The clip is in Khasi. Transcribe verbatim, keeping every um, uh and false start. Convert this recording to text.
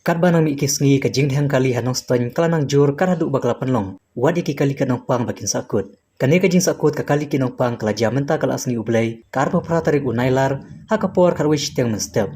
Katba nang mih ki sngi ka jingdheng kali ha Nongstoiñ ka la nang jur kat haduh ba ka la pynlong wat ïa ki kali ki nongpang ba kin sahkut. Kane ka jingsahkut ka kali ki nongpang ka la jia mynta ka la sngi U Blei ka arphew phra tarik u Nailar ha ka por khatwei shiteng mynstep.